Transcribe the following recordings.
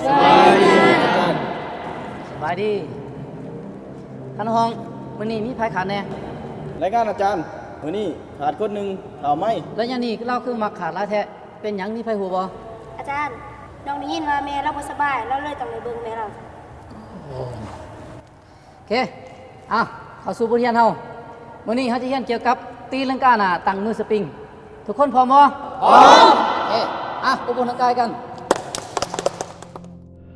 ສະບາຍດີອາຈານ. ສະບາຍດີ. ທ່ານຮອງ, ມື້ນີ້ມີໃຜຂາດແດ່? ລາຍງານອາຈານ, ມື້ນີ້ຂາດຄົນໜຶ່ງ, ທ້າວໄມ້. ໄລຍະນີ້ລາວຄືມັກຂາດຫຼາຍແທ້, ເປັນຫຍັງ, ມີໃຜຮູ້ບໍ່? ອາຈານ, ນ້ອງໄດ້ຍິນວ່າແມ່ລາວບໍ່ສະບາຍ, ລາວເລີຍຕ້ອງໄດ້ເບິ່ງແມ່ລາວ. ໂອ້ ໂອເຄ ອ່ະ ເຂົ້າສູ່ບົດຮຽນເຮົາ. ມື້ນີ້ເຮົາຈະຮຽນກ່ຽວກັບຕີລັງກາໜ້າຕັ້ງມືສະປິງ. ທຸກຄົນພ້ອມບໍ່? ພ້ອມ. ໂອເຄ ອ່ະ ອອກກຳລັງກາຍກັນ.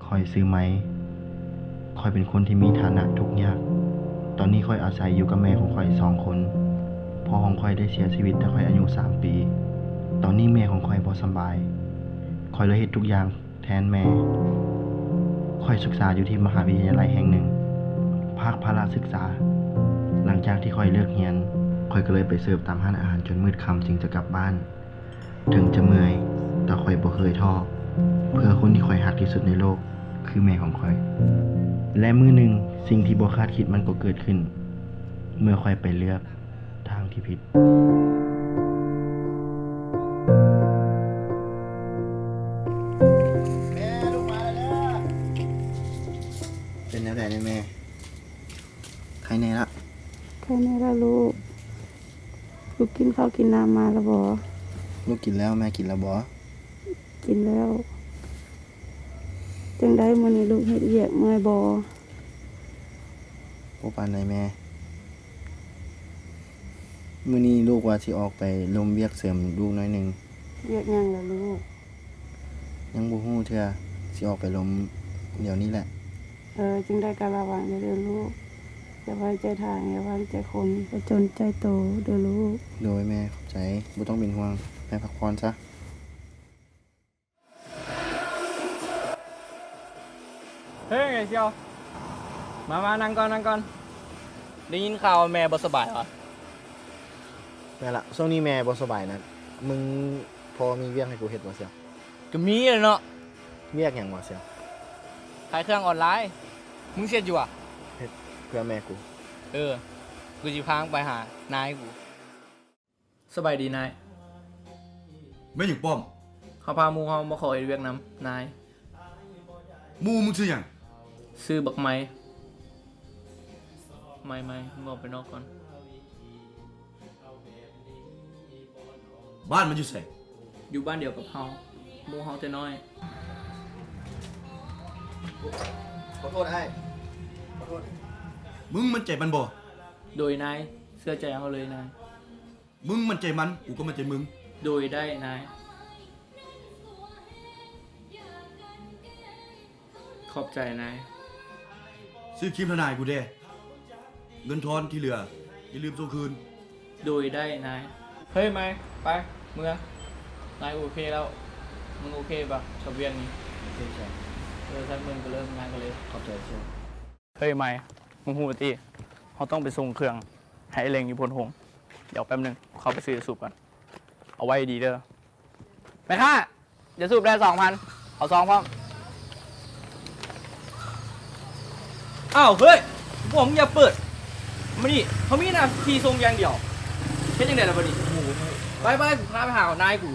ຂ້ອຍຊື່ໄມ. ຂ້ອຍເປັນຄົນທີ່ມີຖານະທຸກຍາກ. ຕອນນີ້ຂ້ອຍອາໄສຢູ່ກັບແມ່ຂອງຂ້ອຍສອງຄົນ. ພໍ່ຂອງຂ້ອຍໄດ້ເສຍຊີວິດແຕ່ຂ້ອຍອາຍຸສາມປີ. ຕອນນີ້ແມ່ຂອງຂ້ອຍບໍ່ສະບາຍ. ຂ້ອຍເລີຍເຮັດທຸກຢ່າງ ແທນແມ່. ຂ້ອຍສຶກສາຢູ່ທີ່ມະຫາວິທະຍາໄລແຫ່ງໜຶ່ງ ພາກພາລະສຶກສາ. ຫຼັງຈາກທີ່ຂ້ອຍເລີກຮຽນ, ຂ້ອຍກໍເລີຍໄປເສີບຕາມຮ້ານອາຫານຈົນມືດຄ່ຳຈຶ່ງຈະກັບບ້ານ. ເຖິງຈະເມື່ອຍ, ແຕ່ຂ້ອຍບໍ່ເຄີຍທໍ້ ເພື່ອຄົນທີ່ຂ້ອຍຮັກທີ່ສຸດໃນໂລກ ຄືແມ່ຂອງຂ້ອຍ. ແລະ ມື້ໜຶ່ງ, ສິ່ງທີ່ບໍ່ຄາດຄິດມັນກໍເກີດຂຶ້ນ ເມື່ອຂ້ອຍໄປເລືອກ ທາງທີ່ຜິດ. ແມ່ ລູກມາແລ້ວເດີ. ເປັນແນວໃດແດ່ແມ່? ໄຄແດ່ລະ? ໄຄແດ່ລະລູກ. ລູກກິນເຂົ້າກິນນ້ຳມາລະບໍ່? ລູກກິນແລ້ວ, ແມ່ກິນລະບໍ່? ກິນແລ້ວ. ຈັ່ງໃດມື້ນີ້ລູກເຮັດວຽກເມື່ອຍບໍ່? ບໍ່ປານໃດແມ່. ມື້ນີ້ລູກວ່າຊິອອກໄປລົມວຽກເສີມລູກໜ້ອຍໜຶ່ງ. ວຽກຫຍັງລະລູກ? ຍັງບໍ່ຮູ້ເທື່ອ, ຊິອອກໄປລົມດຽວນີ້ແຫຼະ. ເອີ, ຈັ່ງໃດກໍລະວັງແດ່ເດີລູກ. ຢ່າໄວ້ໃຈທາງ, ຢ່າວາງໃຈຄົນ, ໃຫ້ຈົນໃຈໂຕເດີລູກ. ໂດຍແມ່, ຂອບໃຈ. ບໍ່ຕ້ອງເປັນຫ່ວງ. ແມ່ພັກຜ່ອນຊະ. ເຮີ້ຍ ໄອ້ສ່ຽວ ມາ ມາ ນັ່ງກ່ອນ ນັ່ງກ່ອນ. ໄດ້ຍິນຂ່າວວ່າແມ່ບໍ່ສະບາຍຫວາ? ແມ່ນລະ, ຊ່ວງນີ້ແມ່ບໍ່ສະບາຍນະ. ມຶງພໍມີວຽກໃຫ້ກູເຮັດບໍ່ສ່ຽວ? ກໍມີແຫຼະເນາະ. ວຽກຫຍັງຫວາສ່ຽວ? ຂາຍເຄື່ອງອອນລາຍ. ມຶງເຮັດຢູ່ຫວາ? ເຮັດເພື່ອແມ່ກູ. ເອີ, ກູຊິພາມຶງໄປຫານາຍກູ. ສະບາຍດີນາຍ. ແມ່ນຫຍັງປ້ອມ? ເຂົາພາໝູ່ເຮົາມາຂໍເຮັດວຽກນຳນາຍ. ໝູ່ມຶງຊື່ຫຍັງ? ຊື່ບັກໄມ. ໄມ ໄມ ມຶງອອກໄປນອກກ່ອນ. ບ້ານມັນຢູ່ໃສ? ຢູ່ບ້ານດຽວກັບເຮົາ, ໝູ່ເຮົາແຕ່ນ້ອຍ. ຂໍໂທດອ້າຍ, ຂໍໂທດ. ມຶງໝັ້ນໃຈມັນບໍ່? ໂດຍນາຍ, ເຊື່ອໃຈເຮົາເລີຍນາຍ. ມຶງໝັ້ນໃຈມັນ, ກູກໍໝັ້ນໃຈມຶງ. ໂດຍ ໄດ້ນາຍ. ຂອບໃຈນາຍ. ຊື້ຄຣີມທານາຍໃຫ້ກູແດ່. ເງິນທອນທີ່ເຫຼືອຢ່າລືມສົ່ງຄືນ. ໂດຍ ໄດ້ນາຍ. ເຮີ້ຍ ໄມ, ໄປ ເມືອ. ນາຍໂອເຄແລ້ວ. ມຶງໂອເຄປະກັບວຽກນີ້? ໂອເຄ. ເອີ ຊັ້ນເມືອກໍເລີ່ມງານກັນເລີຍ. ຂອບໃຈ. ເຮີ້ຍ ໄມ, ມຶງຮູ້ຕິ ເຮົາຕ້ອງໄປສົ່ງເຄື່ອງໃຫ້ອ້າຍເລັງຢູ່ໂພນໂຮງ. ດຽວແປັບໜຶ່ງ ເຂົ້າໄປຊື້ຢາສູບກ່ອນ. ເອົາໄວ້ດີເດີ. ແມ່ຄ້າ, ຢາສູບແດ່ສອງພັນ, ເອົາຊອງພ້ອມ. ອ້າວ ເຮີ້ຍ, ບອກມຶງຢ່າເປີດ. ມານີ້, ເຮົາມີໜ້າທີ່ສົ່ງຢ່າງດຽວ. ເຮັດຈັ່ງໃດລະບາດນີ້? ໂອ້ໂຫ. ໄປໆ, ພາໄປຫານາຍກູ.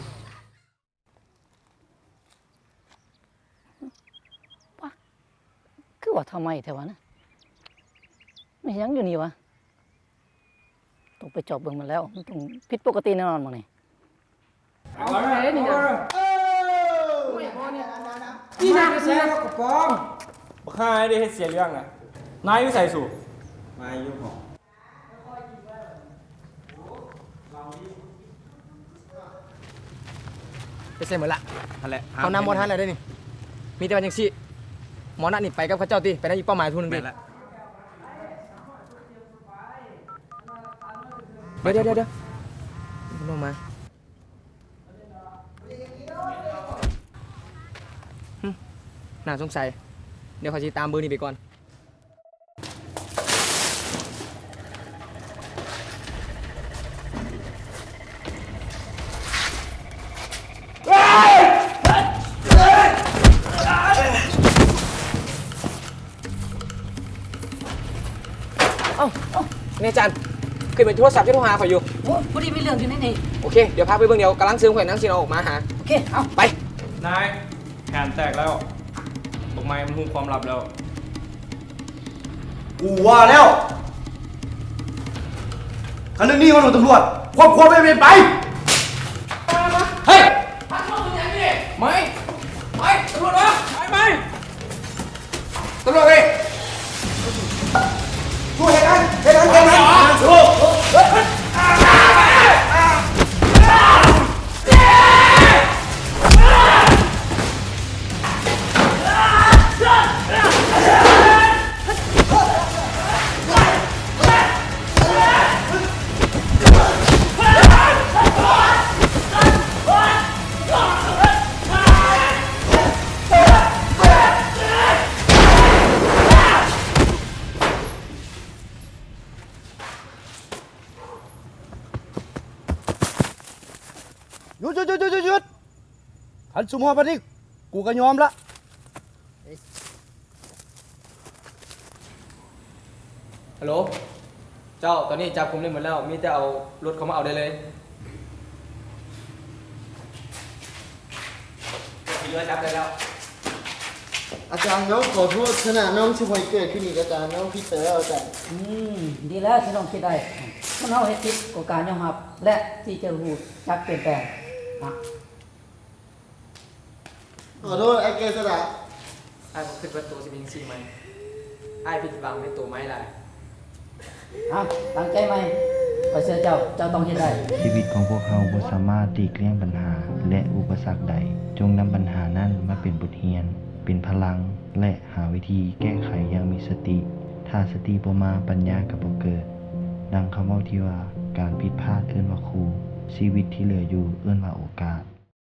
ປະ ຄືວ່າທຳໄມແທ້ວະນະ? ແມ່ນຫຍັງຢູ່ນີ້ວະ? ຕ້ອງໄປຈອບເບິ່ງມັນແລ້ວ, ມັນຕ້ອງຜິດປົກກະຕິແນ່ນອນໝ່ອງນີ້. ເອົາແທ້ນີ້ນະ. ນີ້ນະ, ນີ້ນະ, ກະປອມ. ບັກຫ່າໄດ້ເຮັດເສຍເລື່ອງນະ. ນາຍຢູ່ໃສສູ? ນາຍຢູ່ຫ້ອງ. ໄປໃສໝົດລະ? ຫັ້ນແຫຼະ ເຂົ້ານຳບໍ່ທັນແລ້ວເດ້ນີ້. ມີແຕ່ວ່າຈັ່ງຊີ້ ໝໍນັດນີ້ໄປກັບເຂົາເຈົ້າຕິ, ໄປນຳອີກເປົ້າໝາຍຜູ້ໜຶ່ງຕິ. ແມ່ນລະ. ດຽວ ດຽວ ດຽວ ດຽວ ລົງມາ. ຫຶ ໜ້າສົງໄສ. ດຽວຂ້ອຍຊິຕາມເບີນີ້ໄປກ່ອນ. ເອົ້າ ເອົ້າ ແມ່ຈັນ ຄືເຫັນໂທລະສັບທີ່ໂທຫາຂ້ອຍຢູ່. ໂອ້ ພໍດີມີເລື່ອງຢູ່ໃນນີ້. ໂອເຄ ດຽວພາໄປເບິ່ງ, ດຽວກຳລັງເຊີນຂ້ອຍນາງຊິເອົາອອກມາຫາ. ໂອເຄ ເອົາ ໄປ. ນາຍ ແຜນແຕກແລ້ວ. ບັກໄມ້ມັນຮູ້ຄວາມລັບແລ້ວ. ກູວ່າແລ້ວ ຄັນເລື່ອງນີ້ເຮົາຕ້ອງຕຳຫຼວດ ຄວບຄົວໄປ ໄປ ໄປ ເຮີ້ຍ ໄປ ຕຳຫຼວດມາ ໄປ ໄປ ຕຳຫຼວດເອີຍ ໄປ ເຮີ້ຍ ເຮີ້ຍ ເຮີ້ຍ ເຮີ້ຍ ເຮີ້ຍ. ຢຸດ ຢຸດ ຢຸດ ຢຸດ ຢຸດ! ຄັນຊຸມເຮົາປານນີ້ ກູກໍຍອມລະ. ຮັລໂຫຼ ເຈົ້າ, ຕອນນີ້ຈັບກຸມໄດ້ໝົດແລ້ວ, ມີແຕ່ເອົາລົດເຂົ້າມາເອົາໄດ້ເລີຍ. ທີ່ເຫຼືອຈັບໄດ້ແລ້ວ. ອາຈານ, ນ້ອງຂໍໂທດ, ຂະນະນ້ອງຊິບໍ່ໃຫ້ເກີດຂຶ້ນອີກ, ອາຈານ, ນ້ອງຜິດໄປແລ້ວ, ອາຈານ. ອືມ, ດີແລ້ວທີ່ນ້ອງຄິດໄດ້. ຄົນເຮົາເຮັດຜິດກໍການຍອມຮັບ ແລະ ທີ່ຈະຮູ້ຈັກປ່ຽນແປງນະ. ຂໍໂທດອ້າຍເກີດຊະດາ. ອ້າຍບໍ່ຄິດວ່າໂຕຊິເປັນຈັ່ງຊີ້ໃໝ່. ອ້າຍຜິດຫວັງໃນໂຕໃໝ່ຫຼາຍ. ເອົາ, ຕັ້ງໃຈໃໝ່. ຂ້ອຍເຊື່ອເຈົ້າ, ເຈົ້າຕ້ອງເຮັດໄດ້. ຊີວິດຂອງພວກເຮົາບໍ່ສາມາດຫຼີກລ່ຽງບັນຫາ ແລະ ອຸປະສັກໄດ້. ຈົ່ງນຳບັນຫານັ້ນມາເປັນບົດຮຽນ, ເປັນພະລັງ ແລະ ຫາວິທີແກ້ໄຂຢ່າງມີສະຕິ. ຖ້າສະຕິບໍ່ມາ, ປັນຍາກໍບໍ່ເກີດ. ດັ່ງຄຳເວົ້າທີ່ວ່າ, ການຜິດພາດເອີ້ນວ່າຄູ, ຊີວິດທີ່ເຫຼືອຢູ່ເອີ້ນວ່າໂອກາດ.